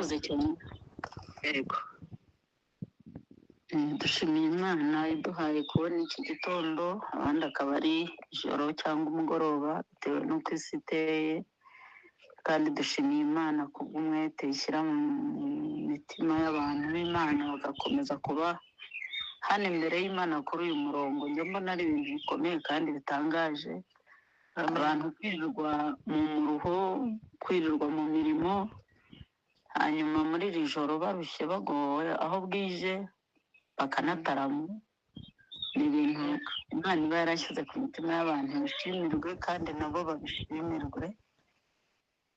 Murakoze cyane. Yego. Dushimiye Imana iduhaye kubona iki gitondo, abandi akaba ari ijoro cyangwa umugoroba bitewe n'uko isi iteye, kandi dushimiye Imana kubw'umwete ishyira mu mitima y'abantu b'Imana bagakomeza kuba hano imbere y'Imana kuri uyu murongo. Njya mbona ari ibintu bikomeye kandi bitangaje, abantu kwirirwa mu muruho, kwirirwa mu mirimo, hanyuma muri iri joro barushye bagowe aho bwije bakanatarama. Ni ibintu Imana iba yarashyize ku mitima y'abantu, bishimirwe kandi nabo babishimirwe.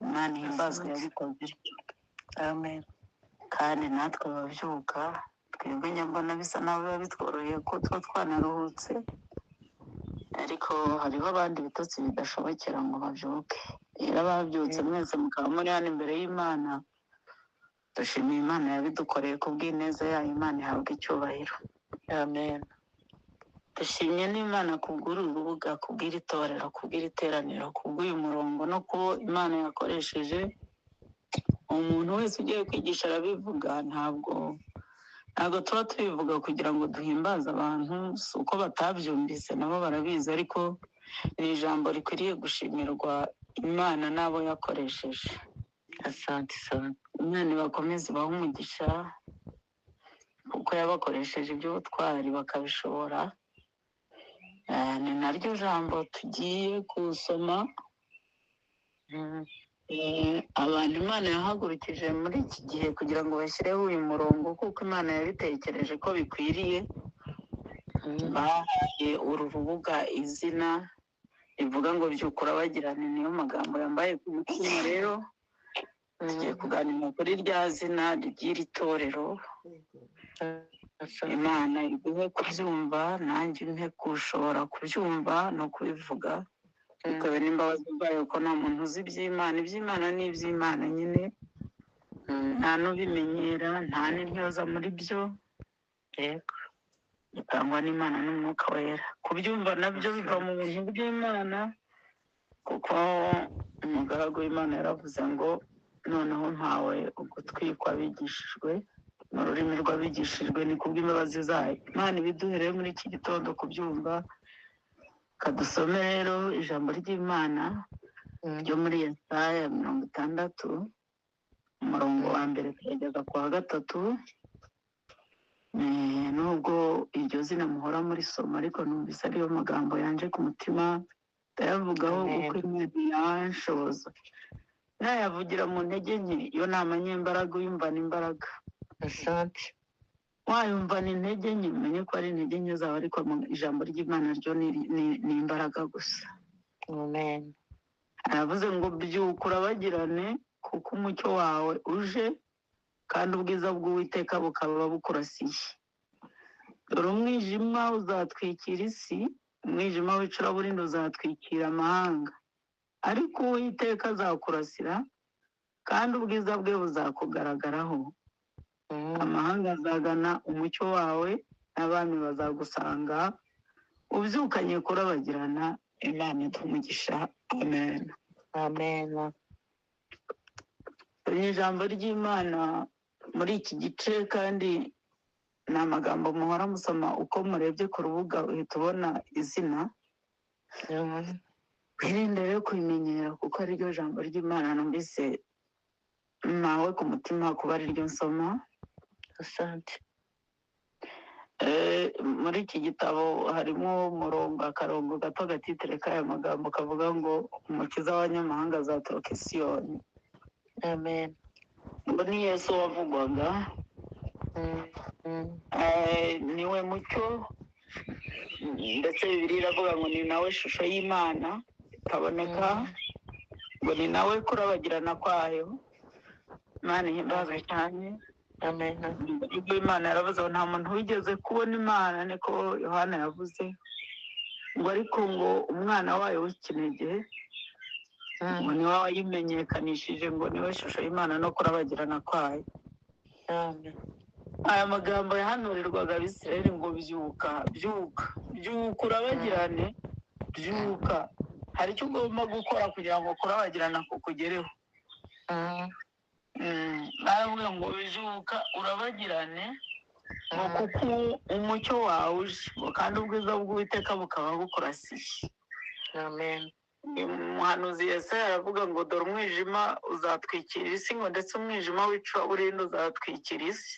Imana ihimbazwe yabikoze ityo. Amen. Kandi natwe ababyuka twebwe nyambona bisa naho biba bitworoheye ko tuba twanaruhutse, ariko hariho abandi ibitotsi bidashobokera ngo babyuke. Rero ababyutse mwese mukaba muri hano imbere y'Imana, dushimiye Imana yabidukoreye ku bw'ineza yayo. Imana ihabwa icyubahiro. Amen. Dushimye n'Imana kubw'uru rubuga, kubw'iri torero, kubw'iri teraniro, kubw'uyu murongo, no kubo Imana yakoresheje. Umuntu wese ugiye kwigisha arabivuga, ntabwo tuba tubivuga kugira ngo duhimbaze abantu, si uko batabyumvise, nabo barabizi, ariko ni ijambo rikwiriye gushimirwa Imana n'abo yakoresheje. Asante sana. Imana ibakomeze ibahe umugisha, kuko yabakoresheje iby'ubutwari bakabishobora. Ni naryo jambo tugiye gusoma. Abantu Imana yahagurukije muri iki gihe kugira ngo bashyireho uyu murongo, kuko Imana yabitekereje ko bikwiriye. Bahaye uru rubuga izina rivuga ngo byuka urabagirane, niyo magambo yambaye ku mutima. Rero tugiye kuganira kuri rya zina ry'iri torero. Imana iguhe kubyumva, nanjye impe gushobora kubyumva no kubivuga, bitewe n'imbabazi zayo, ko nta muntu uzi iby'Imana. Iby'Imana ni iby'Imana nyine, nta n'ubimenyera, nta n'intyoza muri byo. Yego. Bitangwa n'Imana n'Umwuka Wera. Kubyumva nabyo biva mu buntu bw'Imana, kuko umugaragu w'Imana yaravuze ngo noneho mpawe ugutwi kw'abigishijwe n'ururimi rw'abigishijwe, ni kubw'imbabazi zayo. Imana ibiduhe muri iki gitondo kubyumva. Kadusome rero ijambo ry'Imana ryo muri Yesaya 60, umurongo wa 1 kugeza ku wa 3. Nubwo iryo zina muhora muri soma, ariko numvise ariyo magambo yanje ku mutima, ndayavugaho kuko Imana yanshoboza. Nayavugira mu ntege nke, iyo ni amanyembaraga, uyumvana imbaraga. Asante. Wayumvana intege nke, umenye ko ari intege nke zawe, ariko ijambo ry'Imana ryo ni imbaraga gusa. Amen. Aravuze ngo byuka urabagirane, kuko umucyo wawe uje, kandi ubwiza bw'Uwiteka bukaba bukurasiye. Dore umwijima uzatwikira isi, umwijima w'icuraburindi uzatwikira amahanga, ariko Uwiteka azakurasira, kandi ubwiza bwe buzakugaragaraho. Amahanga azagana umucyo wawe, n'abami bazagusanga, ubyukanye kurabagirana. Imana iduhe umugisha. Amen. Amen. Ni ijambo ry'Imana muri iki gice, kandi ni amagambo muhora musoma. Uko murebye ku rubuga uhita ubona izina. Wirinde rero kubimenyera, kuko ariryo jambo ry'Imana numvise nawe ku mutima kuba ariryo nsoma. Asante. Muri iki gitabo harimo umurongo, akarongo gato gatitire k'aya magambo kavuga ngo umukiza w'abanyamahanga azaturuka i Siyoni. Amen. Ngo ni Yesu wavugwaga. Niwe mucyo, ndetse Bibiliya iravuga ngo ni nawe shusho y'Imana itaboneka, ngo ni nawe kurabagirana kwayo. Imana ihimbazwe cyane. Amen. Ubwo Imana yaravuze ngo nta muntu wigeze kubona Imana, niko Yohana yavuze, ngo ariko ngo umwana wayo w'ikinege ngo niwe wayimenyekanishije, ngo niwe shusho y'Imana no kurabagirana kwayo. Amen. Aya magambo yahanurirwaga Abisirayeli ngo byuka, byuka, byuka urabagirane, byuka. Hari icyo ugomba gukora kugira ngo kurabagirana kukugereho. Baravuga ngo bizuka urabagirane, ngo kuko umucyo wawe uje, ngo kandi ubwiza bw'Uwiteka bukaba bukurasiye. Amen. Umuhanuzi Yesaya aravuga ngo dore umwijima uzatwikira isi, ngo ndetse umwijima w'icuraburindi uzatwikira isi.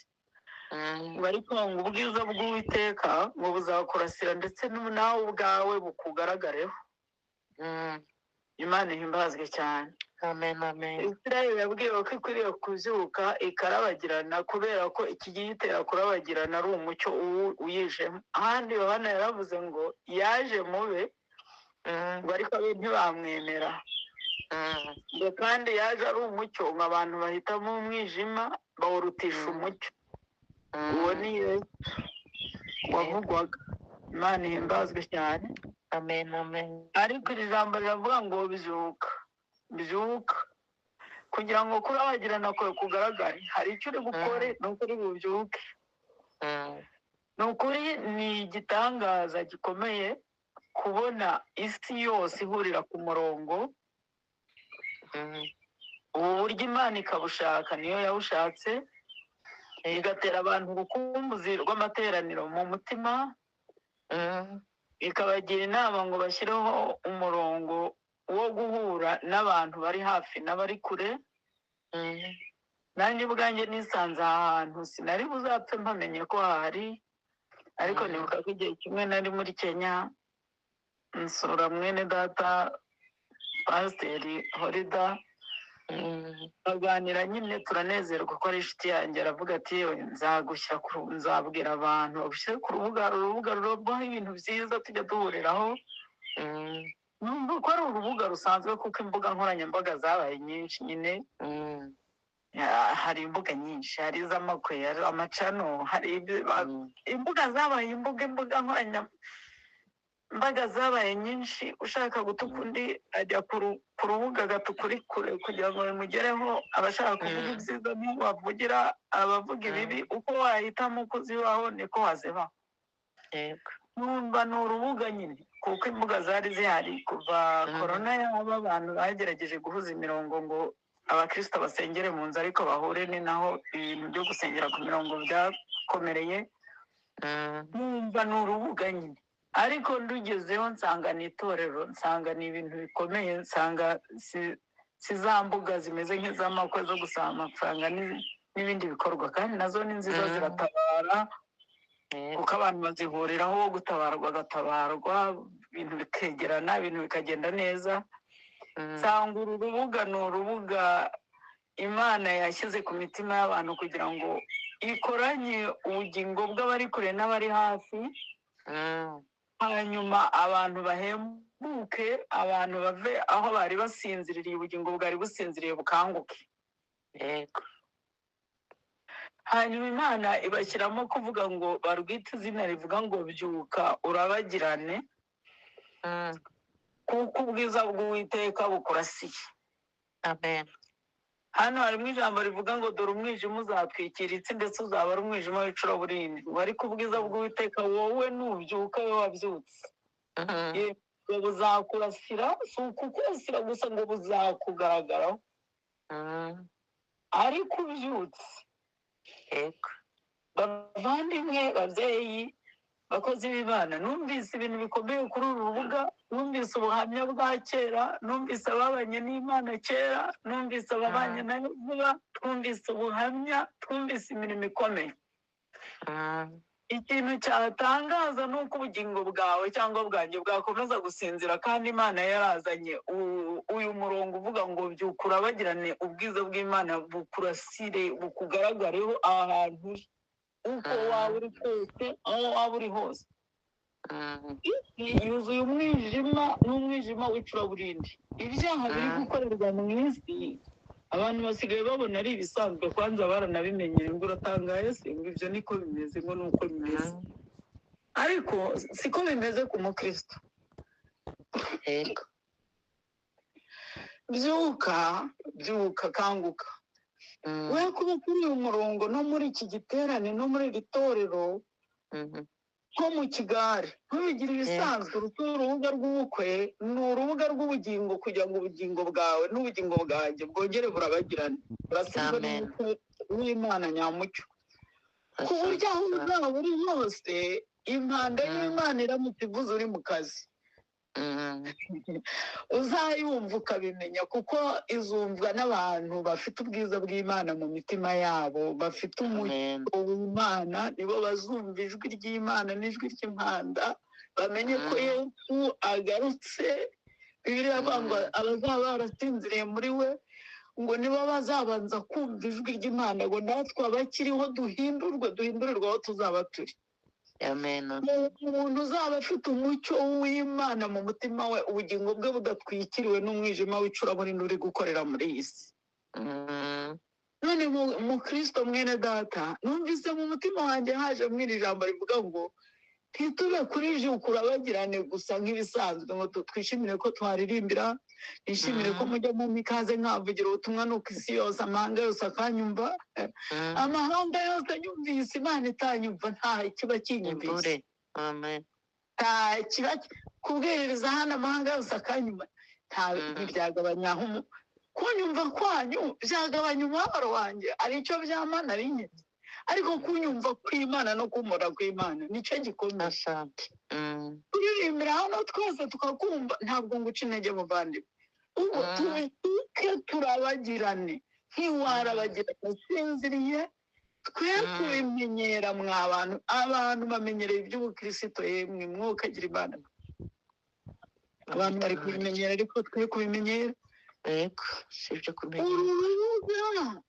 Ngo ariko ngo ubwiza bw'Uwiteka ngo buzakurasira, ndetse nawe ubwawe bukugaragareho. Imana ihimbazwe cyane. Amen, amen. Isirayeli yabwiwe ko ikwiriye kubyuka ikarabagirana, kubera ko ikigiyitera kurabagirana ari umucyo uyijemo. Ahandi Yohana yaravuze ngo yaje mube, ngo ariko abe ntibamwemera. Ngo kandi yaje ari umucyo, ngo abantu bahitamo umwijima bawurutisha umucyo. Uwo ni Yesu wavugwaga. Imana ihimbazwe cyane. Amen, amen. Ariko iri jambo riravuga ngo byuka, byuka, kugira ngo kurabagirana kwawe kugaragare. Hari icyo uri bukore, ni ukuri bubyuke. Ni ukuri ni igitangaza gikomeye kubona isi yose ihurira ku murongo. Ubu buryo Imana ikabushaka, niyo yawushatse, igatera abantu urukumbuzi rw'amateraniro mu mutima, ikabagira inama ngo bashyireho umurongo wo guhura n'abantu bari hafi n'abari kure. Nanjye ubwanjye nisanze aha hantu, sinari buzapfe mpamenye ko hahari, ariko nibuka ko igihe kimwe nari muri Kenya nsura mwene data Pasiteri Horida, baganira nyine turanezerwa ko ari inshuti yanjye. Aravuga ati yewe nzagushyira ku nzabwira abantu bagushyire ku rubuga, urubuga rubaho ibintu byiza tujya duhuriraho. Numva ko ari urubuga rusanzwe, kuko imbuga nkoranyambaga zabaye nyinshi nyine. Hari imbuga nyinshi, hari iz'amakwe, hari amacano, hari imbuga zabaye imbuga, imbuga nkoranyambaga zabaye nyinshi. Ushaka gutuka undi ajya ku rubuga agatuka uri kure kugira ngo bimugereho. Abashaka kuvuga ibyiza niho bavugira, abavuga ibibi uko wahitamo uko uzibaho niko wazibaho. Numva ni urubuga nyine, kuko imbuga zari zihari kuva korona yaba, abantu bagerageje guhuza imirongo ngo abakristo basengere mu nzu ariko bahure, ni naho ibintu byo gusengera ku mirongo byakomereye. Numva ni urubuga nyine, ariko ndugezeho nsanga ni itorero, nsanga ni ibintu bikomeye, nsanga si za mbuga zimeze nk'iz'amakwe zo gusaba amafaranga n'ibindi bikorwa, kandi nazo ni nziza, ziratabara, kuko abantu bazihuriraho, gutabarwa agatabarwa, ibintu bikegerana, ibintu bikagenda neza. Nsanga uru rubuga ni urubuga Imana yashyize ku mitima y'abantu kugira ngo ikoranye ubugingo bw'abari kure n'abari hafi, hanyuma abantu bahembuke, abantu bave aho bari basinziriye, ubugingo bwari businziriye bukanguke. Hanyuma Imana ibashyiramo kuvuga ngo barwite izina rivuga ngo byuka urabagirane, kuko ubwiza bw'Uwiteka bukurasiye. Amen. Hano harimo ijambo rivuga ngo dore umwijima uzatwikira isi, ndetse uzaba ari umwijima w'icuraburindi, ngo ariko ubwiza bw'Uwiteka wowe nubyuka, wowe wabyutse, ngo buzakurasira. Si ukukurasira gusa, ngo buzakugaragaraho, ariko ubyutse. Bavandimwe, babyeyi, bakozi b'Imana, numvise ibintu bikomeye kuri uru rubuga, numvise ubuhamya bwa kera, numvise ababanye n'Imana kera, numvise ababanye nayo vuba, twumvise ubuhamya, twumvise imirimo ikomeye. Ikintu cyatangaza ni uko ubugingo bwawe cyangwa bwanjye bwakomeza gusinzira, kandi Imana yarazanye uyu murongo uvuga ngo byuka urabagirane, ubwiza bw'Imana bukurasire, bukugaragareho aha hantu uri, uko waba uri kose, aho waba uri hose. Isi yuzuye umwijima n'umwijima w'icuraburindi. Ibyaha biri gukorerwa mu isi, abantu basigaye babona ari ibisanzwe, kwanza baranabimenyeye, ngo uratangaye se, ngo ibyo niko bimeze, ngo nuko bimeze. Ariko siko bimeze ku mukristo. Byuka, byuka, kanguka. We kuba kuri uyu murongo no muri iki giterane no muri iri torero, Nko mu kigare, ntubigire Yego. ibisanzwe. Uru si urubuga rw'ubukwe, ni urubuga rw'ubugingo, kugira ngo ubugingo bwawe n'ubugingo bwanjye bwongere burabagirane, burasirwe Amen. n'umucyo w'Imana nyamucyo, ku buryo Asante aho sana. uzaba uri hose impanda y'Imana iramutse ivuze uri mu kazi, uzayumva ukabimenya, kuko izumvwa n'abantu bafite ubwiza bw'Imana mu mitima yabo, bafite umucyo Amen. w'Imana. Nibo bazumva ijwi ry'Imana n'ijwi ry'impanda, bamenye ko Yesu agarutse. Bibiliya iravuga ngo abazaba barasinziriye muri we ngo nibo bazabanza kumva ijwi ry'Imana, ngo natwe abakiriho duhindurwe, duhindurirwe aho tuzaba turi. Amen. Umuntu uzaba afite umucyo w'Imana mu mutima we, ubugingo bwe budatwikiriwe n'umwijima w'icuraburindi uri gukorera muri iyi si. None mu Kristo mwene data, numvise mu mutima wanjye haje muri iri jambo rivuga ngo ntitube kuri byuka urabagirane gusa nk'ibisanzwe, ngo twishimire ko twaririmbira, nishimire ko mujya mu ikaze nkavugira ubutumwa, nuko isi yose, amahanga yose akanyumva. Amahanga yose anyumvise, Imana itanyumva nta kiba kinyumvise. Imbure. Amen. Nta kiba kubwiriza hano amahanga yose akanyumva, nta ntibyagabanya kunyumva kwanyu byagabanya umubabaro wanjye, ari icyo byamana ari ingenzi, ariko kunyumva kw'Imana no kumura kw'Imana nicyo gikomeye. Asante. Kuririmbira hano twese tukakumva, ntabwo nguca intege muvandimwe, ubwo tubibyuke turabagirane ntiwarabagirane usinziriye. Twe kubimenyera mwa bantu, abantu bamenyereye iby'ubukirisito, yemwe mwuka agira Imana, abantu bari kubimenyera, ariko twe kubimenyera. Yego, si ibyo kumenyera. Uru rubuga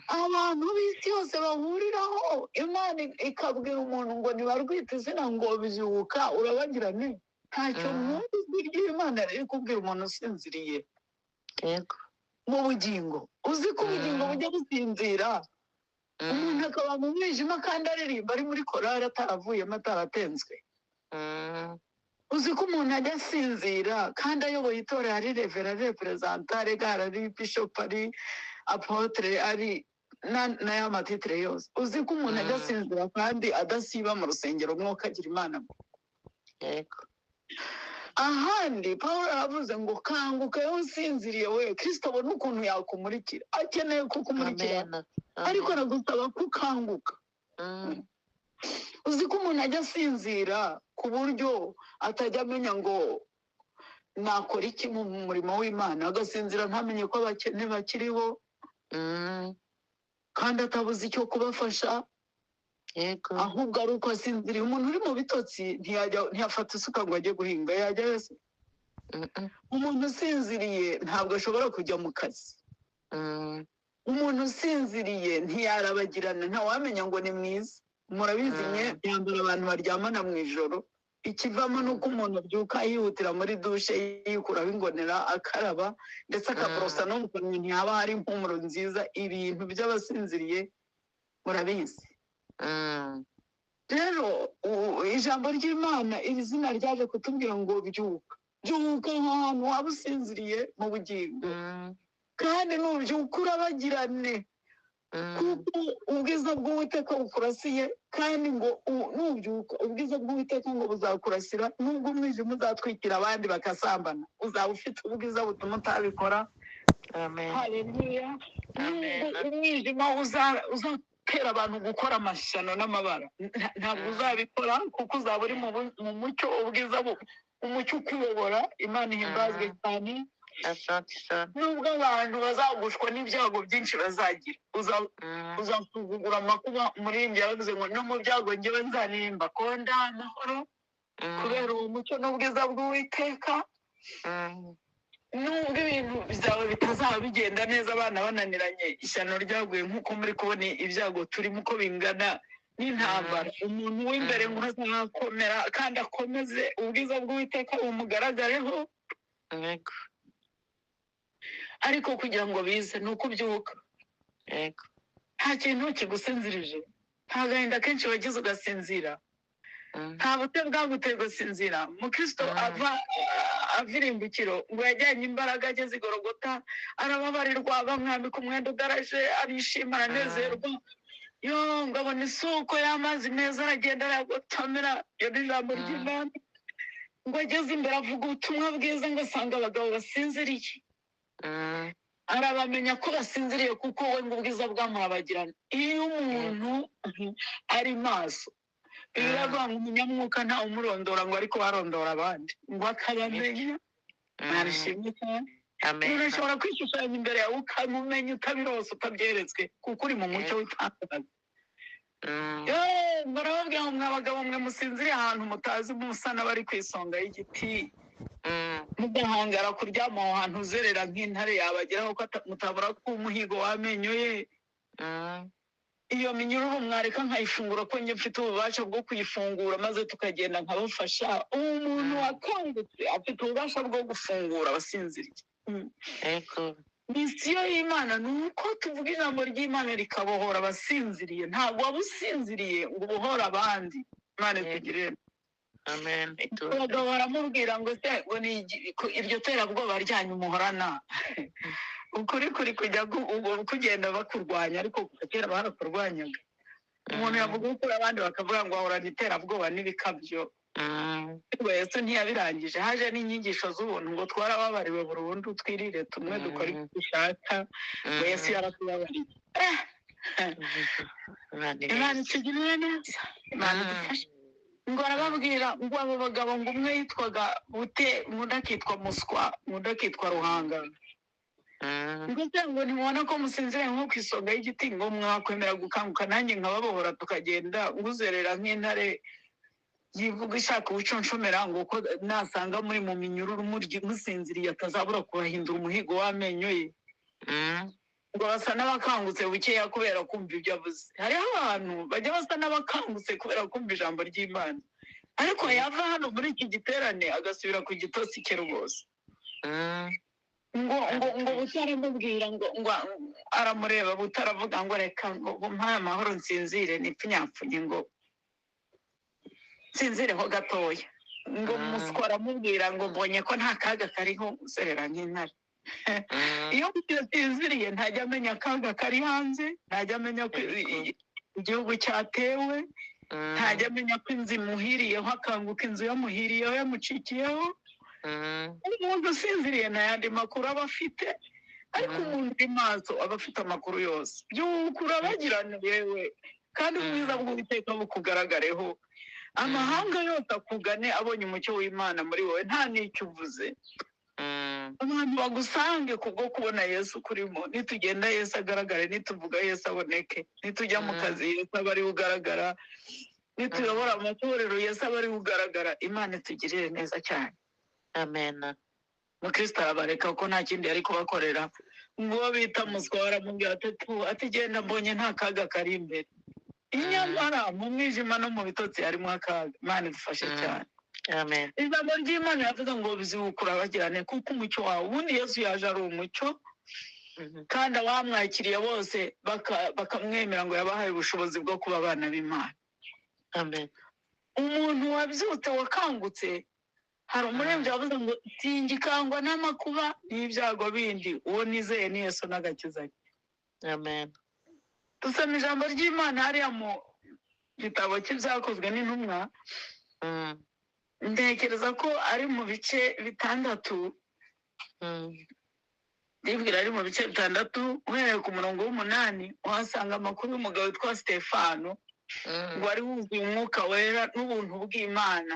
abantu b'isi yose bahuriraho, Imana ikabwira umuntu ngo ntibarwite izina ngo byuka urabagirane, ntacyo mwumva ijwi ry'Imana riri kubwira umuntu usinziriye Yego. mu bugingo. Uzi ko ubugingo bujya businzira, umuntu akaba mu mwijima kandi aririmba, ari muri korari, ataravuyemo, ataratenzwe. Uzi ko umuntu ajya asinzira kandi ayoboye itorero, ari revera, ari reperezanta, ari gara, ari bishopu, ari apotre, ari n'aya matitire yose. Uzi ko umuntu ajya asinzira kandi adasiba mu rusengero, mwuka agira Imana? Yego. Ahandi Paul aravuze ngo kanguka yewe usinziriye we, Kristo abone ukuntu yakumurikira. Akeneye kukumurikira, Amen. ariko Amen. aragusaba kukanguka. Uzi ko umuntu ajya asinzira ku buryo atajya amenya ngo nakora iki mu murimo w'Imana, agasinzira ntamenye ko abakene bakiriho kandi atabuze icyo kubafasha, Yego. ahubwo ari uko asinziriye. Umuntu uri mu bitotsi ntiyajya, ntiyafata isuka ngo ajye guhinga, yajya wese. Umuntu usinziriye ntabwo ashobora kujya mu kazi. Umuntu usinziriye ntiyarabagirana, ntawamenya ngo ni mwiza. Murabizi mwe yambara abantu baryamana mu ijoro, ikivamo ni uko umuntu abyuka yihutira muri dushe, yikuraho ingonera, akaraba ndetse akaborosa no mu kanwa, ntihaba hari impumuro nziza. Ibintu by'abasinziriye murabizi. Rero ijambo ry'Imana, iri zina ryaje kutubwira ngo byuka, byuka ahantu waba usinziriye mu bugingo, kandi nubyuka urabagirane, kuko ubwiza bw'Uwiteka bukurasiye, kandi ngo nubyuka ubwiza bw'Uwiteka ngo buzakurasira, nubwo umwijima uzatwikira abandi bakasambana, uzaba ufite ubwiza butuma utabikora. Amen. Haleluya. Amen. Nubwo umwijima uzatera abantu gukora amashyano n'amabara, ntabwo uzabikora, kuko uzaba uri mu mucyo, ubwiza umucyo ukuyobora. Imana ihimbazwe cyane. Asante sana. Nubwo abantu bazagushwa n'ibyago byinshi bazagira, uzasuzugura amakuba. Umuririmbyi yaravuze ngo no mu byago njyewe nzaririmba ko nda amahoro, kubera uwo mucyo n'ubwiza bw'Uwiteka. Nubwo ibintu byawe bitazaba bigenda neza, abana bananiranye, ishyano ryaguye, nk'uko muri kubona ibyago turimo uko bingana n'intambara, umuntu w'imbere ngo azakomera kandi akomeze ubwiza bw'Uwiteka bumugaragareho. Yego. Ariko kugira ngo bize ni uko ubyuka. Yego. Nta kintu kigusinzirije, nta gahinda kenshi wagize ugasinzira, nta bute bwaguteye ugasinzira. Mukristo ava irimbukiro ngo yajyanye imbaraga, ageze i Gorogota arababarirwa, bamwambika umwenda udaraje, arishima, aranezerwa. Yo, ngo abona isoko y'amazi meza, aragenda arayagotomera. Iyo ni ijambo ry'Imana. Ngo ageze imbere avuga ubutumwa bwiza, ngo asanga abagabo basinziriye. Arabamenya ko basinziriye, kuko we ngo ubwiza bwamurabagirana. Iyo umuntu ari maso, biravuga ngo umunyamwuka ntawe umurondora, ngo ariko barondora abandi, ngo akabamenya. Mwabishimye cyane. Umuntu ashobora kwishushanya imbere yawe ukamumenya utabirose, utabyeretswe, kuko uri mu mucyo w'itangaza. Barababwira ngo mwa bagabo mwe musinziriye ahantu mutazi, musa n'abari ku isonga y'igiti, mugahangara kuryama aho hantu, uzerera nk'intare yabageraho ko mutabura ko umuhigo w'amenyo ye. Iyo minyururu mwareka nkayifungura, ko njye mfite ububasha bwo kuyifungura, maze tukagenda nkabafasha. Umuntu wakangutse afite ububasha bwo gufungura abasinziriye. Misiyo y'Imana ni uko tuvuga ijambo ry'Imana rikabohora abasinziriye. Ntabwo waba usinziriye ngo ubohore abandi. Imana itugirire. Amen. Abagabo baramubwira ngo se ngo ni iryo terabwoba ryanyu muhorana, ukuri kuri kujya kugenda bakurwanya, ariko kuva kera barakurwanyaga. Umuntu yavuga ukuri, abandi bakavuga ngo ahorana iterabwoba n'ibikabyo. Ngo Yesu ntiyabirangije, haje n'inyigisho z'ubuntu, ngo twarababariwe burundu, twirire tumwe, dukore ibyo dushaka, ngo Yesu yaratubabariye. Imana itugirire neza, Imana idufashe. Ngo arababwira ngo abo bagabo, ngo umwe yitwaga Bute, undi akitwa Muswa, undi akitwa Ruhanga. Ngo se ngo ntimubona ko musinziriye nko ku isonga y'igiti? Ngo mwakwemera gukanguka nanjye nkababohora tukagenda? Nguzerera nk'intare yivuga ishaka ubuconshomera, ngo uko nasanga muri mu minyururu musinziriye, atazabura kubahindura umuhigo w'amenyo ye. Ngo basa n'abakangutse bukeya kubera kumva ibyo avuze. Hariho abantu bajya basa n'abakangutse kubera kumva ijambo ry'Imana, ariko yava hano muri iki giterane agasubira ku gitosi cye rwose. Ngo butaramubwira, ngo aramureba, butaravuga ngo reka ngo mpaye amahoro nsinzire, nipfunyapfunye, ngo nsinzireho gatoya. Ngo Muswa aramubwira ngo mbonye ko nta kaga kariho, userera nk'intare. Iyo udasinziriye ntajya amenya akaga kari hanze, ntajya amenya ko igihugu cyatewe, ntajya amenya ko inzu imuhiriyeho, akanguka inzu yamuhiriyeho, yamucikiyeho. Umuntu usinziriye nta yandi makuru aba afite, ariko umuntu uri maso aba afite amakuru yose. By'uko urabagirana yewe, kandi ubwiza bw'Uwiteka bukugaragareho, amahanga yose akugane abonye umucyo w'Imana muri wowe, nta n'icyo uvuze. Abantu bagusange kubwo kubona Yesu kurimo. Nitugenda Yesu agaragare, nituvuga Yesu aboneke, nitujya mu kazi Yesu aba ariwe ugaragara, nituyobora amatorero Yesu aba ariwe ugaragara. Imana itugirire neza cyane. Amen. Mukristo arabareka kuko nta kindi yari kubakorera. Ngo bita Muswa baramubwira ati ati genda, mbonye nta kaga kari imbere. Inyamara mu mwijima no mu bitotsi harimo akaga. Imana idufashe cyane. Amen. Ijambo ry'Imana yavuze ngo bizibukura bagirane, kuko umucyo wawe, ubundi Yesu yaje ari umucyo, kandi abamwakiriye bose bakamwemera, ngo yabahaye ubushobozi bwo kuba abana b'Imana. Amen. Umuntu wabyutse wakangutse, hari umuririmbyi wavuze ngo singikangwa n'amakuba n'ibyago bindi, uwo nizeye ni Yesu n'agakiza ke. Amen. Dusoma ijambo ry'Imana hariya mu gitabo cy'Ibyakozwe n'Intumwa. Ntekereza ko ari mu bice 6. Ndibwira ari mu bice 6, uhereye ku murongo w'8, uhasanga amakuru y'umugabo witwa Stefano, ngo wari wuzuye umwuka wera n'ubuntu bw'Imana.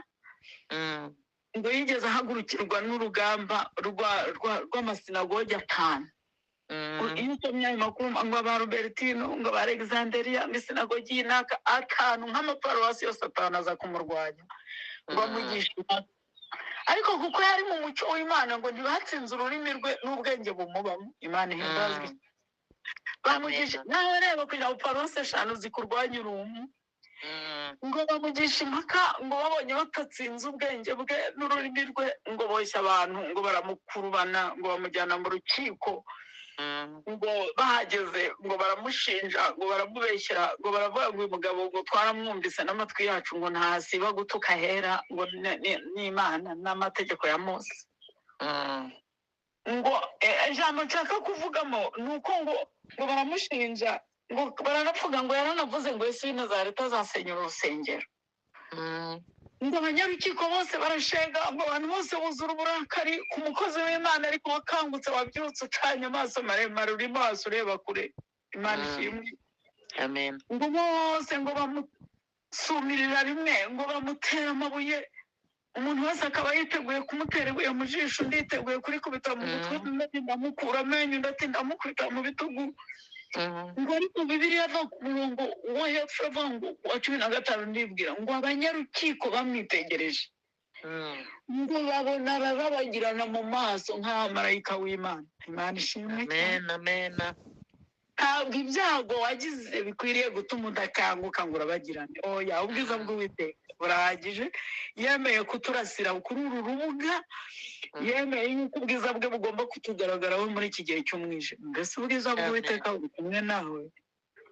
Ngo yigeze ahagurukirwa n'urugamba rw'amasinagogi 5. Iyo usomye ayo makuru, ngo aba Robertino, ngo aba Alexandria, ngo isinagogi y'inaka 5, nk'amaparuwasi yose 5 aza kumurwanya, ngo amugishe inama. Ariko kuko yari mu mucyo w'Imana, ngo ntibatsinze ururimi rwe n'ubwenge bumubamo. Imana ihimbazwe. Bamugisha nawe reba kugira ngo paruwasi 5 zikurwanye urumu. Ngo bamugisha impaka, ngo babonye batatsinze ubwenge bwe n'ururimi rwe, ngo boshye abantu, ngo baramukurubana, ngo bamujyana mu rukiko. Ngo bahageze ngo baramushinja, ngo baramubeshyera, ngo baravuga ngo uyu mugabo ngo twaramwumvise n'amatwi yacu, ngo ntasiba gutuka ahera, ngo n'Imana n'amategeko ya Mose. Ngo ijambo nshaka kuvugamo ni uko ngo baramushinja. Ngo baranavuga ngo yaranavuze ngo Yesu w'i Nazareti azasenyura urusengero. Ngo abanyarukiko bose barashega, ngo abantu bose buzura uburakari ku mukozi w'Imana, ariko wakangutse, wabyutse, ucanye amaso maremare, uri maso ureba kure. Imana ishimwe. Amen. Ngo bose ngo bamusumirira rimwe, ngo bamutere amabuye, umuntu wese akaba yiteguye kumutera ibuye mu jisho, undi yiteguye kurikubita mu mutwe, undi ati ndamukura amenyo, undi ati ndamukubita mu bitugu. Ngo ariko Bibiliya ava ku murongo wo hepfo avuga ngo wa 15, ndibwira ngo abanyarukiko bamwitegereje, ngo babona ararabagirana mu maso nk'amarayika w'Imana. Imana ishimwe cyane. Amen, amen. Ntabwo ibyago wagize bikwiriye gutuma udakanguka ngo urabagirane. Oya, ubwiza bw'Uwiteka burahagije. Yemeye kuturasira kuri uru rubuga, yemeye yuko ubwiza bwe bugomba kutugaragaraho muri iki gihe cy'umwijima. Mbese ubwiza bw'Uwiteka buri kumwe nawe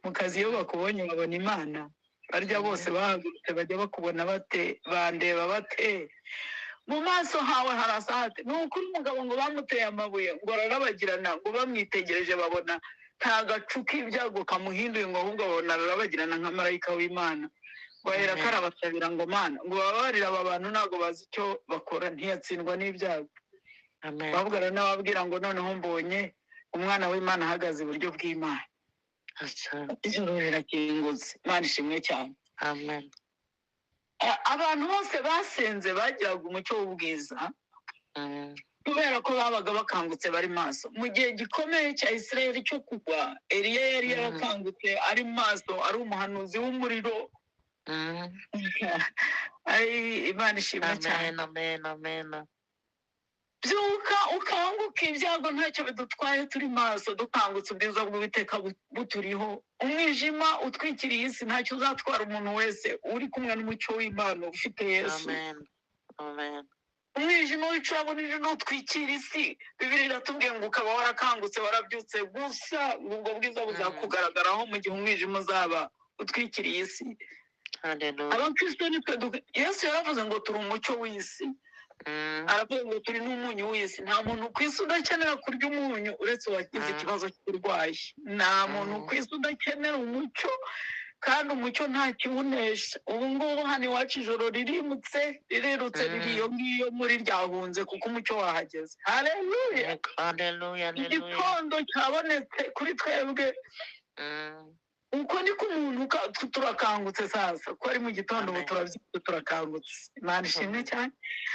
mu kazi? Iyo bakubonye babona Imana? Barya bose bahagurutse bajya bakubona bate? Bandeba bate? Mu maso hawe harasa hate? Ni ukuri, umugabo ngo bamuteye amabuye, ngo ararabagirana, ngo bamwitegereje babona nta gacu k'ibyago kamuhinduye, ngo ahubwo babona ararabagirana nka marayika w'Imana. Ngo ahera Amen. karabasabira ngo Mana, ngo bababarire aba bantu, ntabwo bazi icyo bakora. Ntiyatsindwa n'ibyago. Amen. Bavugana n'ababwira ngo noneho mbonye umwana w'Imana ahagaze iburyo bw'Imana. Asante. Ijuru rirakingutse. Imana ishimwe cyane. Amen. Abantu bose basenze bagiraga umucyo w'ubwiza kubera ko babaga bakangutse, bari maso. Mu gihe gikomeye cya Isirayeli cyo kugwa, Eliya yari yarakangutse, ari maso, ari umuhanuzi w'umuriro. Ai, Imana ishimwe cyane. Amen, amen, amen. Byuka ukanguke, ibyago ntacyo bidutwaye turi maso, dukangutse, ubwiza bw'Uwiteka buturiho. Umwijima utwikiriye isi ntacyo uzatwara umuntu wese uri kumwe n'umucyo w'Imana, ufite Yesu. Amen. Amen. Umwijima w'icuraburindi n'utwikira isi, Bibiliya iratubwiye ngo ukaba warakangutse, warabyutse gusa, ngo ubwo bwiza buzakugaragaraho mu gihe umwijima uzaba utwikiriye isi. Hallelujah. Abakristo nitwe Yesu yaravuze ngo turi umucyo w'isi. Aravuga ngo turi n'umunyu w'isi. Nta muntu ku isi udakenera kurya umunyu uretse uwagize ikibazo cy'uburwayi. Nta muntu ku isi udakenera umucyo, kandi umucyo nta kiwunesha. Ubu ngubu hano iwacu ijoro ririmutse, ririrutse, riri iyo ngiyo muri ryahunze kuko umucyo wahageze. Haleluya! Yego. Hallelujah, hallelujah. Igitondo cyabonetse kuri twebwe. Uko niko umuntu turakangutse sasa, ko ari mu gitondo ubu. Amen. Turabyutse, turakangutse. Imana ishimwe cyane.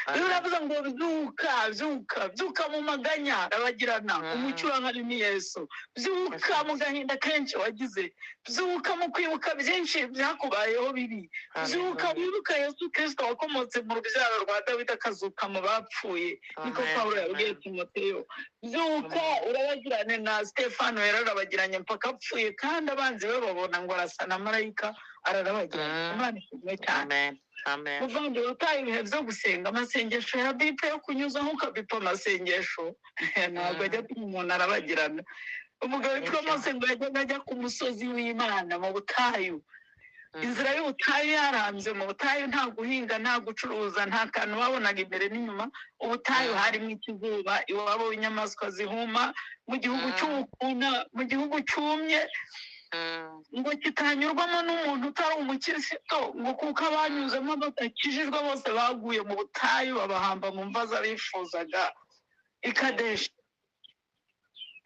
Bibiliya Amen. iravuze ngo byuka, byuka, byuka mu maganya, rabagirana, umucyo urahari ni Yesu. Byuka mu gahinda kenshi wagize, byuka mu kwibuka byinshi byakubayeho bibi, byuka Hallelujah. wibuka Yesu Kristo wakomotse mu rubyaro rwa Dawidi, akazuka mu bapfuye. Niko Amen. Pawulo yabwiye Amen. Timoteyo. Byuka Amen. urabagirane na Stefano, yararabagiranye mpaka apfuye, kandi abanzi be babona ngo arasa na marayika, ararabagirana. Imana ishimwe cyane. Amen. Amen. Muvandimwe, utaye ibihe byo gusenga, amasengesho ya bipe yo kunyuzaho ukabipa amasengesho ntabwo ajya atuma umuntu arabagirana. Umugabo witwa Nibyo. Mose ngo yajyaga ajya ku musozi w'Imana mu butayu. Inzira y'ubutayu yarambye mu butayu, nta guhinga, nta gucuruza, nta kantu babonaga imbere n'inyuma. Ubutayu harimo ikizuba, iwabo w'inyamaswa zihuma, mu gihugu cy'ubukuna, mu gihugu cyumye, ngo kitanyurwamo n'umuntu utari umukristo, ngo kuko abanyuzemo badakijijwe bose baguye mu butayu, babahamba mu mva z'abifuzaga i Kadeshi.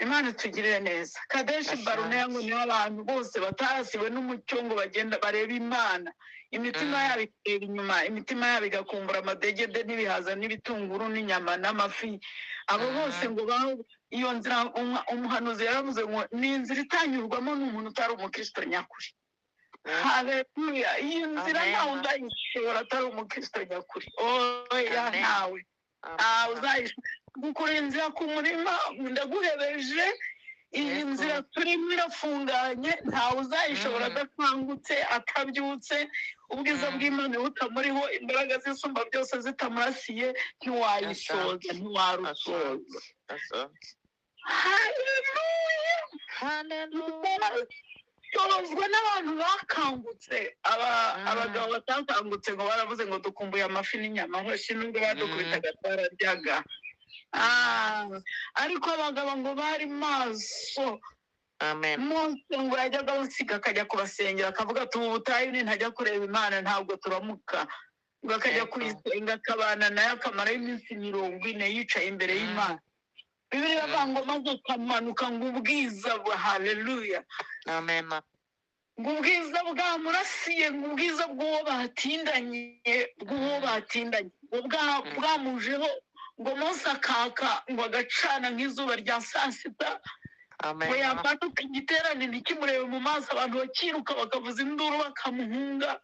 Imana itugirire neza. Kadeshi Baruneya ngo Asante. niho abantu bose batarasiwe n'umucyo ngo bagenda barebe Imana, imitima yabo ikareba inyuma, imitima yabo igakumbura amadegede n'ibihaza n'ibitunguru n'inyama n'amafi. Abo bose ngo iyo nzira umuhanuzi yaravuze ngo ni inzira itanyurwamo n'umuntu utari umukristo nyakuri. Haleluya! Iyi nzira ntawe Amen. uzayishobora atari umukristo nyakuri. Oya, Amen. ntawe, ntawe Amen. uzayishobora gukora inzira ku murima. Ndaguhebeje, iyi Yego. nzira turimo irafunganye, ntawe uzayishobora adakangutse, atabyutse, ubwiza bw'Imana butamuriho, imbaraga z'Isumba byose zitamurasiye, ntiwayisoza, Asante. ntiwarusoza. Asante. Asante. Haleluya! Hallelujah. Shobozwa n'abantu bakangutse. Abagabo batakangutse ngo baravuze ngo dukumbuye amafi n'inyama, hoshi nubwo badukubitaga twararyaga. Ariko abagabo ngo bari maso. Amen. Mose ngo yajyaga awusiga akajya kubasengera, akavuga ati ubu butayu nintajya kureba Imana ntabwo turamuka. Ngo akajya kuyisenga akabana nayo akamarayo iminsi 40 yicaye imbere y'Imana. Bibiliya iravuga ngo maze akamanuka ngo ubwiza bwa haleluya. Amen. Ngo ubwiza bwamurasiye, ngo ubwiza bw'uwo batindanye, bw'uwo batindanye, ngo bwamujeho, ngo Mose akaka, ngo agacana nk'izuba rya saa sita. Amen. Ngo yamanuka igiterane ntikimurebe mu maso, abantu bakiruka bakavuza induru bakamuhunga.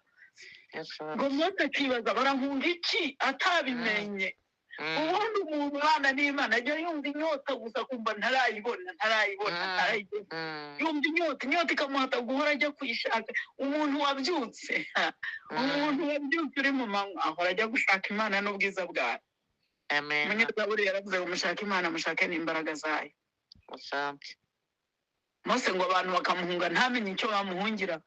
Ngo Mose akibaza barahunga iki atabimenye. Ubundi umuntu ubana n'Imana ajya yumva inyota gusa akumva ntarayibona, ntarayibona, ntarayibona. Yumva inyota, inyota ikamuhata guhora ajya kuyishaka. Umuntu wabyutse, umuntu wabyutse uri mu manywa ahora ajya gushaka Imana n'ubwiza bwayo. Amen. Umunyazaburi yaravuze ngo mushake Imana, mushake n'imbaraga zayo. Asante. Mose ngo abantu bakamuhunga ntamenye icyo bamuhungira.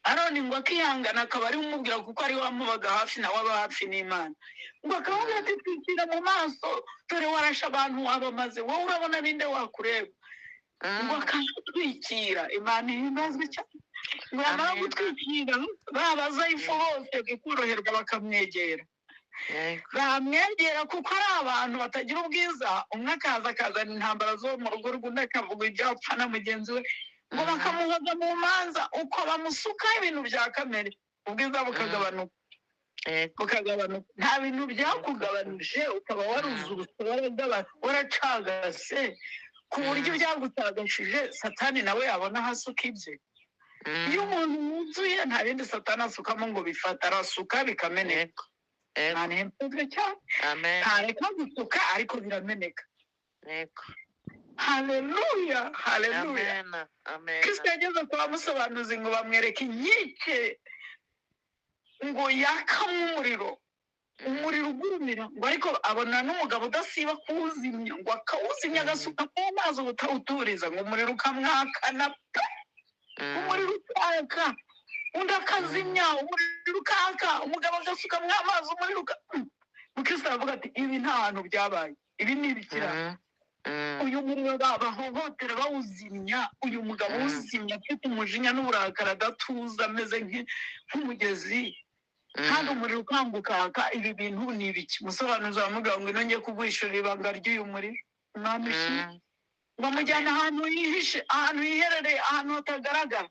Aroni ngo akihangana akaba ari umubwira kuko ari wamubaga hafi nawe aba hafi n'Imana. Ngo akamubwira ati twikira mu maso dore warashe abantu wabamaze, wowe urabona ninde wakureba. Ngo akamutwikira, Imana ihimbazwe cyane. Ngo yamara gutwikira babaza ifu bose bikoroherwa bakamwegera. Bamwegera kuko ari abantu batagira ubwiza, umwe akaza akazana intambara zo mu rugo rw'undi akavuga ibyo apfa na mugenzi we, ngo bakamuhoza mu manza uko bamusukaho ibintu bya kamere, ubwiza bukagabanuka. Bukagabanuka. Nta bintu byakugabanije ukaba waruzurutse, waracagase ku buryo byagutagashije Satani nawe yabona aho asuka ibye. Iyo umuntu wuzuye nta bindi Satani asukamo ngo bifata, arasuka bikameneka. Nta ntembwe cyane. Ntareka gusuka ariko birameneka. Haleluya, haleluya. Amen. Amen. Kristo yageze kwa musobanuzi ngo bamwereke inkike ngo yakamwe umuriro, umuriro ugurumira, ngo ariko abona n'umugabo udasiba kuwuzimya, ngo akawuzimya agasukamo amazi ubutawuturiza, ngo umuriro ukamwakana pe, umuriro ukaka, undi akazimya, umuriro ukaka, umugabo agasukamo amazi, umuriro uka-. Mukristo aravuga ati ibi nta hantu byabaye, ibi ni ibikira. Uyu muriro bahohotera bawuzimya, uyu mugabo uzimya afite umujinya n'uburakari adatuza ameze nk'umugezi, kandi umuriro ukangukaka, ibi bintu ni ibiki? Musobanuzi aramubwira ngo ino ngiye kuguhishurira ibanga ry'uyu muriro. Umwami ishimwe. Ngo amujyane ahantu yihishe, ahantu yiherereye, ahantu hatagaragara.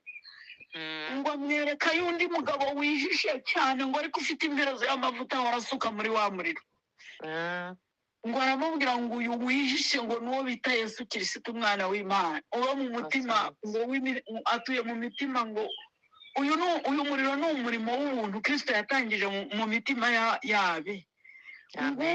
Ngo amwereka y'undi mugabo wihishe cyane, ngo ariko ufite imperezo y'amavuta warasuka muri wa muriro. Ngo aramubwira ngo uyu wihishe ngo nuwo bita Yesu Kristo umwana w'Imana, uba mu mutima, ngo atuye mu mitima, ngo uyu ni, uyu muriro ni umurimo w'ubuntu Kristo yatangije mu mitima yabe. Ngo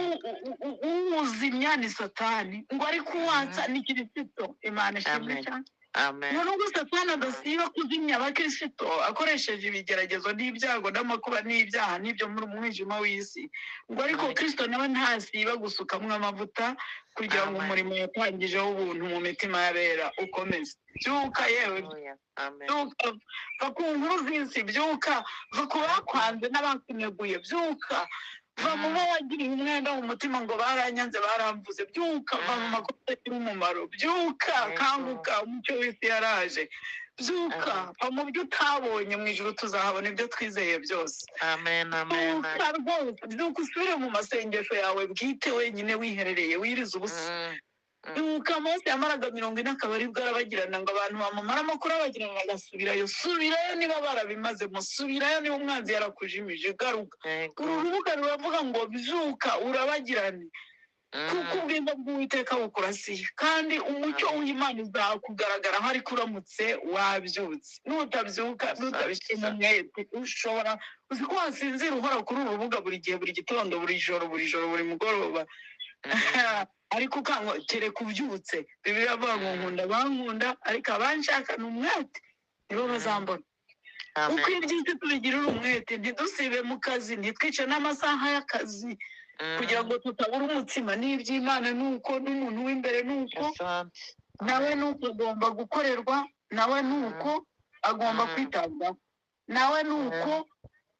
uwuzimya ni Satani, ngo ariko uwatsa ni Kristo. Imana ishimwe cyane. Amen. Ngo nubwo Satani adasiba kuzimya abakristo akoresheje ibigeragezo n'ibyago n'amakuba n'ibyaha n'ibyo muri umwijima w'isi, ngo ariko Kristo nawe ntasiba gusukamwo amavuta kugira ngo umurimo yatangijeho ubuntu mu mitima y'abera ukomeze. Byuka yewe, Amen. byuka, va ku nkuru z'isi, byuka, va ku bakwanze n'abakuneguye, byuka, va mu bo wagiriye umwenda mu mutima ngo baranyanze baramvuze, byuka, va mu makosa agira umumaro, byuka, kanguka, umucyo w'isi yaraje, byuka, va mu byo utabonye, mu ijuru tuzahabona ibyo twizeye byose. Amen, amen. Byuka rwose, byuka usubire mu masengesho yawe bwite wenyine wiherereye, wirize ubusa. Byuka. Mose yamaraga 40 akaba aribwo arabagirana, ngo abantu bamumaramo kurabagirana agasubirayo. Subirayo niba barabimaze, musubirayo niba umwanzi yarakujimije, garuka. Uru rubuga ruravuga ngo byuka urabagirane, kuko ubwiza bw'Uwiteka bukurasiye, kandi umucyo w'Imana uzakugaragaraho ariko uramutse wabyutse. Nutabyuka, nutabishyira umwete, ushobora uzi ko wasinzira uhora kuri uru rubuga buri gihe, buri gitondo, buri joro, buri joro, buri mugoroba. Ariko ukangwa kereka ubyutse. Bibiliya iravuga ngo nkunda abankunda, ariko abanshaka ni umwete nibo bazambona. Uko iby'isi tubigirira umwete, ntidusibe mu kazi, ntitwice n'amasaha y'akazi kugira ngo tutabura umutsima. N'iby'Imana ni uko, n'umuntu w'imbere ni uko, nawe ni uko agomba gukorerwa, nawe ni uko agomba kwitabwaho, nawe ni uko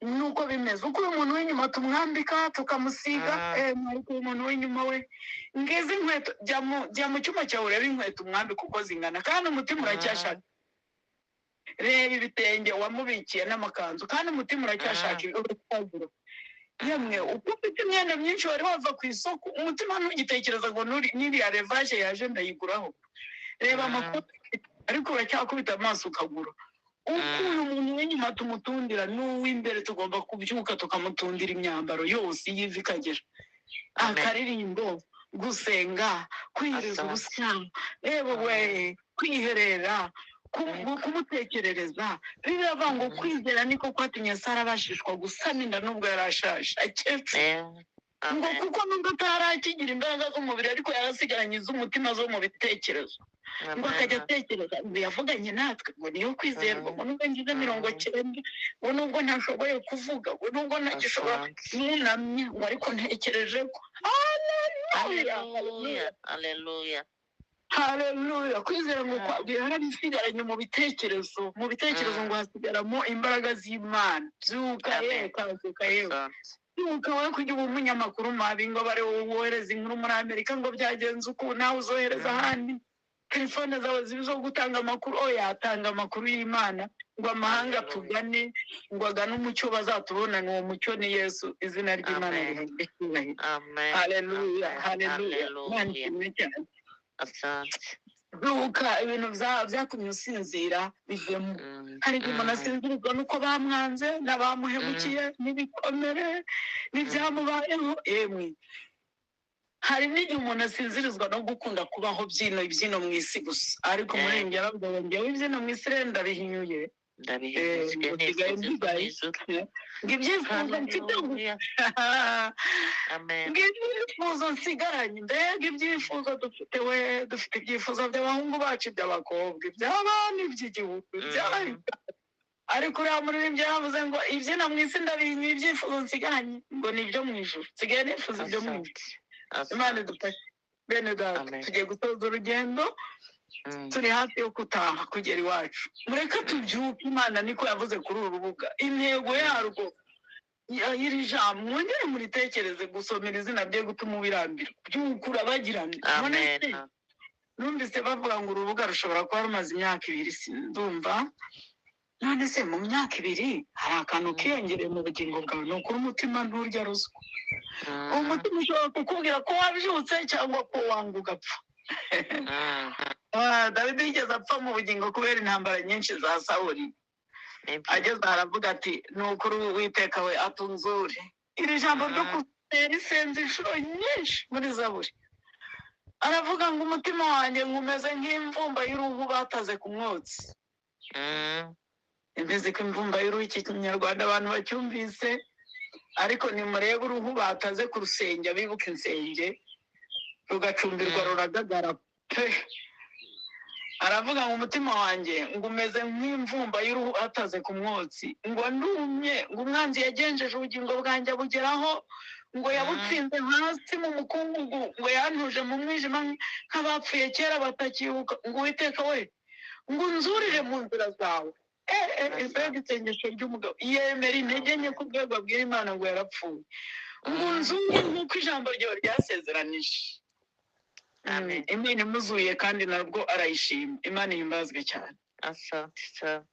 Nuko bimeze uko uyu muntu w'inyuma tumwambika tukamusiga, ariko uyu muntu w'inyuma we, ngizi inkweto, jya mu cyumba cyawe urebe inkweto umwambika uko zingana, kandi umutima uracyashaka. Reba ibitenge wamubikiye n'amakanzu, kandi umutima uracyashaka uracyagura. Yemwe, uko ufite imyenda myinshi wari wava ku isoko, umutima ntugitekereza ngo n'iriya revaje yaje ndayiguraho. Reba amakoti, ariko uracyakubita amaso ukagura. Uko uyu muntu w'inyuma tumutundira, n'uw'imbere tugomba kubyuka tukamutundira imyambaro yose y'ivi ikagera. Amen. Akaririmbo, gusenga, kwiyiriza Asante. ubusa, yewe we, kwiherera, kumutekerereza. Bibiliya iravuga ngo kwizera niko kwatumye Sara abashishwa gusama inda nubwo yari ashaje akecuru, ngo Amen. kuko nubwo atari akigira imbaraga z'umubiri, ariko yarasigaranye iz'umutima zo mu bitekerezo, ngo akajya Amen. atekereza ngo yavuganye natwe, ngo niyo kwizerwa, ngo nubwo ngize 90, ngo nubwo ntashoboye kuvuga, ngo nubwo ntagishobora, Asante. nunamye, ngo ariko ntekereje ko. Haleluya. Haleluya. Haleluya. Haleluya. Kwizera ngo yarabisigaranye mu bitekerezo, mu bitekerezo ngo hasigaramo imbaraga z'Imana. Byuka Amen. yewe, kazuka yewe. Asante. Byuka wowe kujya uba umunyamakuru mabi, ngo bare wowe wohereza inkuru muri Amerika ngo byagenze uku, nawe uzohereza ahandi. Telefone zawe zibe izo gutanga amakuru. Oya, tanga amakuru y'Imana ngo amahanga Haleluya. tugane, ngo agane umucyo bazatubonana. Uwo mucyo ni Yesu. Izina ry'Imana Amen. rihabwe icyubahiro. Amen. Haleluya. Amen. Haleluya. Imana Haleluya. ishimwe cyane. Asante. Byuka, ibintu byatumye usinzira bivemo. Hari igihe umuntu asinzirizwa n'uko bamwanze n'abamuhemukiye n'ibikomere n'ibyamubayeho. Yemwe, hari n'igihe umuntu asinzirizwa no gukunda kubaho byino ibyino mu isi gusa, ariko umuririmbyi yaravuga ngo njyewe ibyino mu isi rero ndabihinyuye. Ndabihinyuye, Ngo nsigaye nifuza ibyo mu mbigaye. ijuru. Ngo ibyifuzo mfite ngo Haleluya. Amen. ngo ibyifuzo nsigaranye, mbega ibyifuzo dufite we! Dufite ibyifuzo by'abahungu bacu, iby'abakobwa, iby'abana, iby'igihugu, ariko uriya muririmbyi yaravuze ngo ibyino mu isi ndabihinyuye, ibyifuzo nsigaranye ngo ni ibyo mu ijuru, nsigaye nifuza ibyo mu ijuru. Asante. Imana Asante. idufashe bene data. Amen. Tugiye gusoza urugendo, turi hafi yo gutaha kugera iwacu. Mureke tubyuke. Imana niko yavuze kuri uru rubuga, intego yarwo y'iri jambo, mwongere muritekereze. Gusomera izina bye gutuma ubirambira, byuka urabagirane. None se Amen. numvise bavuga ngo urubuga rushobora kuba rumaze imyaka 2, sindumva. None se mu myaka 2 hari akantu kiyongereye mu bugingo bwawe? Ni ukuri umutima nturya ruswa. Umutima ushobora kukubwira ko wabyutse cyangwa ko wanga ugapfa. Dawidi yigeze apfa mu bugingo kubera intambara nyinshi za Sawuli. Nibyo. Ageze aho aravuga ati ni ukuri Uwiteka we atunzure. Iri jambo ryo kutera isenze inshuro nyinshi muri Zaburi, aravuga ngo umutima wanjye ngo umeze nk'imvumba y'uruhu bataze ku mwotsi. Imeze ko imvumba y'uruhu, iki kinyarwanda abantu bacyumvise, ariko nimurebe uruhu bataze ku rusenge, abibuka insenge, rugacumbirwa, ruragagara pe. Aravuga ngo umutima wanjye ngo umeze nk'imvumba y'uruhu ataze ku mwotsi, ngo ndumye, ngo umwanzi yagenjeje ubugingo bwanjye abugeraho, ngo yabutsinze hasi mu mukungugu, ngo yantuje mu mwijima nk'abapfuye kera batakibuka, ngo Uwiteka we ngo unzurire mu nzira zawe. Mbega isengesho ry'umugabo! Yemera intege nke ku rwego abwira Imana ngo yarapfuye, ngo unzure nk'uko ijambo ryawe ryasezeranije. Amen. Imana imuzuye kandi nabwo arayishima. Imana ihimbazwe cyane. Asante sana.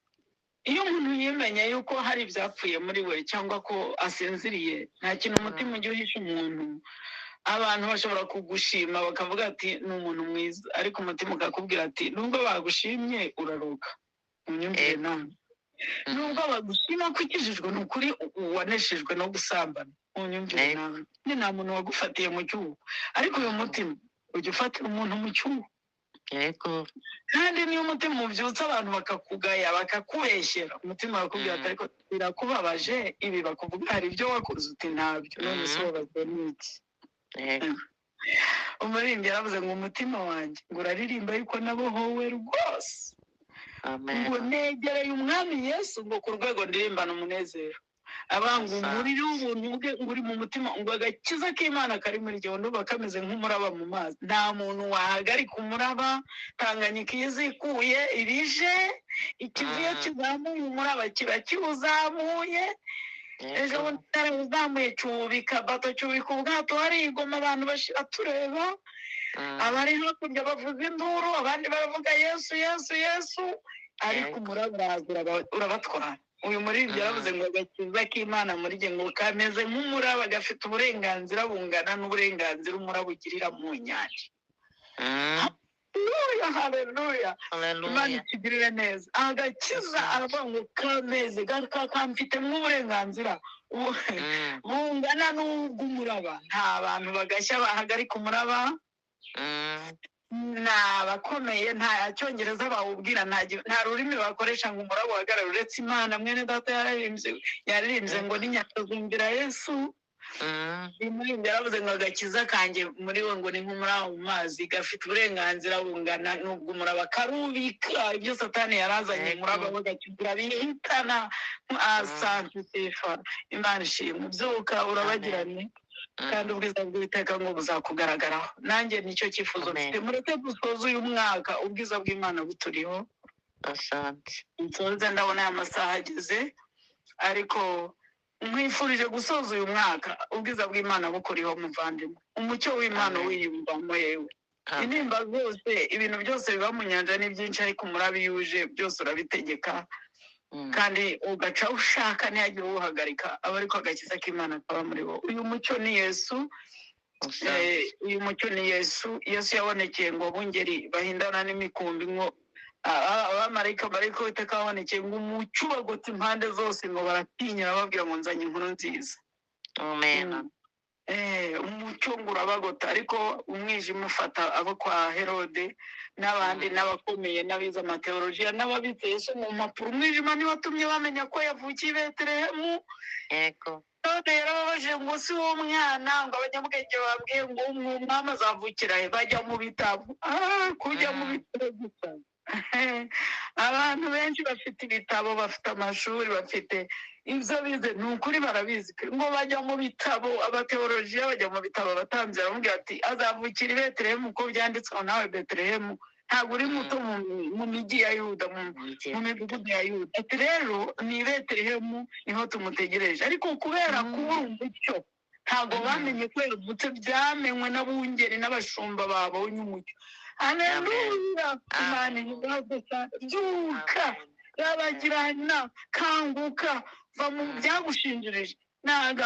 Iyo umuntu yimenye yuko hari ibyapfuye muri we cyangwa ko asinziriye, nta kintu umutima ujya uhisha umuntu. Abantu bashobora kugushima bakavuga ati ni umuntu mwiza, ariko umutima ukakubwira ati nubwo bagushimye uraruka. Unyumvire nawe, nubwo bagushima ko ukijijwe, ni ukuri waneshejwe no gusambana. Unyumvire nawe, ni nta muntu wagufatiye mu cyuho, ariko uyu mutima ujya ufatira umuntu mu cyuho. Kandi niyo umutima ubyutse abantu bakakugaya, bakakubeshyera, umutima urakubwira ati ariko birakubabaje ibi bakuvuga, hari ibyo wakoze? Uti ntabyo. None se ubabazwa n'iki? Umuririmbyi yaravuze ngo umutima wanjye ngo uraririmba yuko nabohowe rwose, Amen. ngo negereye umwami Yesu, ngo ku rwego ndirimbana umunezero, abanga Asante. umuriro w'ubuntu bwe ngo uri mu mutima, ngo agakiza k'Imana kari muri jyewe, ndumva kameze nk'umuraba mu mazi. Nta muntu wahagarika umuraba. Tanganyika iyo izikuye ibije, ikivu iyo kizamuye umuraba kiba kiwuzamuye. Ejo Yego. bundi yarabuzamuye, cyubika bato, cyubika ubwato hari igoma, abantu bashira tureba. Abari hakurya bavuza induru, abandi baravuga Yesu, Yesu, Yesu, ariko umuraba uraza urabatwara. Uyu muririmbyi yaravuze ngo agakiza k'Imana muri jye ngo kameze nk'umuraba, gafite uburenganzira bungana n'uburenganzira umuraba ugirira mu nyanja. Haleluya, haleluya! Imana Haleluya. itugirire neza. Agakiza, Asante. aravuga ngo kameze kamfitemo uburenganzira bungana n'ubw'umuraba. Nta bantu bagashya bahagarika umuraba, ni abakomeye, nta cyongereza bawubwira, nta rurimi bakoresha ngo umuraba uhagarare uretse Imana. Mwene data yaririmbye ngo n'inyanja zumvira Yesu. Umuririmbyi yaravuze ngo agakiza kanjye muri we ngo ni nk'umuraba mu mazi, gafite uburenganzira bungana n'ubw'umuraba, karubika ibyo Satani yarazanye. Umuraba we gakiza bihitana. Asante Sifa, Imana ishimwe. Byuka Amen. urabagirane, kandi ubwiza bw'Uwiteka ngo buzakugaragaraho. Nanjye nicyo cyifuzo Amen. mfite. Mureke dusoze uyu mwaka ubwiza bw'Imana buturiho. Asante. Nsoze, ndabona aya masaha ageze, ariko nkwifurije gusoza uyu mwaka ubwiza bw'Imana bukuriho, muvandimwe, umucyo w'Imana Amen. wiyumvamo yewe. Amen. Intimba zose, ibintu byose biba mu nyanja ni byinshi, ariko umuraba iyo uje byose urabitegeka, kandi ugaca ushaka ntihagire uwuhagarika, aba ariko agakiza k'Imana kaba muri bo. Uyu mucyo ni Yesu. Asante. Uyu mucyo ni Yesu. Yesu yabonekeye ngo bungeri bahindana n'imikumbi, ngo abamarayika, marayika w'Uwiteka babonekeye ngo umucyo ubagota impande zose, ngo baratinya, bababwira ngo nzanye inkuru nziza. Amen. Umucyo ngo urabagota, ariko umwijima ufata abo kwa Herode n'abandi n'abakomeye n'abize amateolojiya n'ababitse Yesu mu mpapuro. Umwijima niwo watumye bamenya ko yavukiye i Betelehemu. None yarababajije ngo si wo mwana ngo abanyabwenge babwiye ngo umwami azavukira he? Bajya mu bitabo. Kujya mu bitabo gusa. Abantu benshi bafite ibitabo, bafite amashuri, bafite ibyo bize, ni ukuri barabizi pe. Ngo bajya mu bitabo, abateolojiya bajya mu bitabo, abatambyi baramubwira ati azavukira i Betelehemu uko byanditswe. Nawe Betelehemu ntabwo uri muto mu mijyi ya Yuda, mu midugudu ya Yuda. Ati rero ni i Betelehemu niho tumutegereje. Ariko kubera kubura umucyo ntabwo bamenye ko yavutse, byamenywe n'abungeri n'abashumba babonye umucyo. Amen. Haleluya! Imana Amen. ihimbaze cyane. Byuka, Amen. rabagirana, kanguka, va mu byagushinjirije. Ntabwo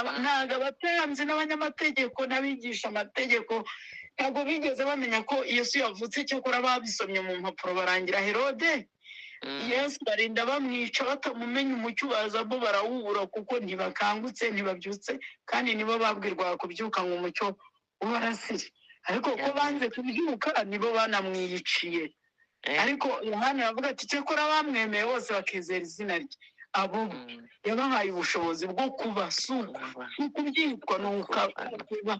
abatambyi n'abanyamategeko n'abigisha amategeko ntabwo bigeze bamenya ko Yesu yavutse. Cyakora babisomye mu mpapuro barangira Herode. Yesu barinda bamwica batamumenya. Umucyo bazamo barawubura kuko ntibakangutse, ntibabyutse, kandi nibo babwirwaga kubyuka ngo umucyo ubarasire, ariko ko Amen. banze kubyuka nibo banamwiyiciye. Ariko Yohana aravuga ati cyakora bamwemeye bose bakizera izina rye, abo yabahaye ubushobozi bwo kuba, si Kuba. ukubyitwa, ni Kuba. ukuba,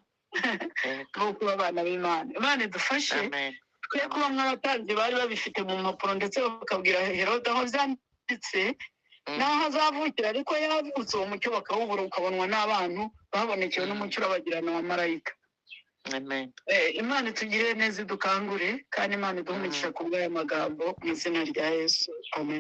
Yego. ni ukuba abana b'Imana. Imana idufashe. Amen. Twe kuba Amen. nk'abatambyi bari babifite mu mpapuro, ndetse bakabwira Herode aho byanditse n'aho azavukira, ariko yavutse uwo mucyo bakawubura, ukabonwa n'abantu babonekewe n'umucyo urabagirana wa marayika. Amen. Imana itugirire neza, idukangure, kandi Imana iduhe umugisha ku bw'aya magambo mu izina rya Yesu, amen.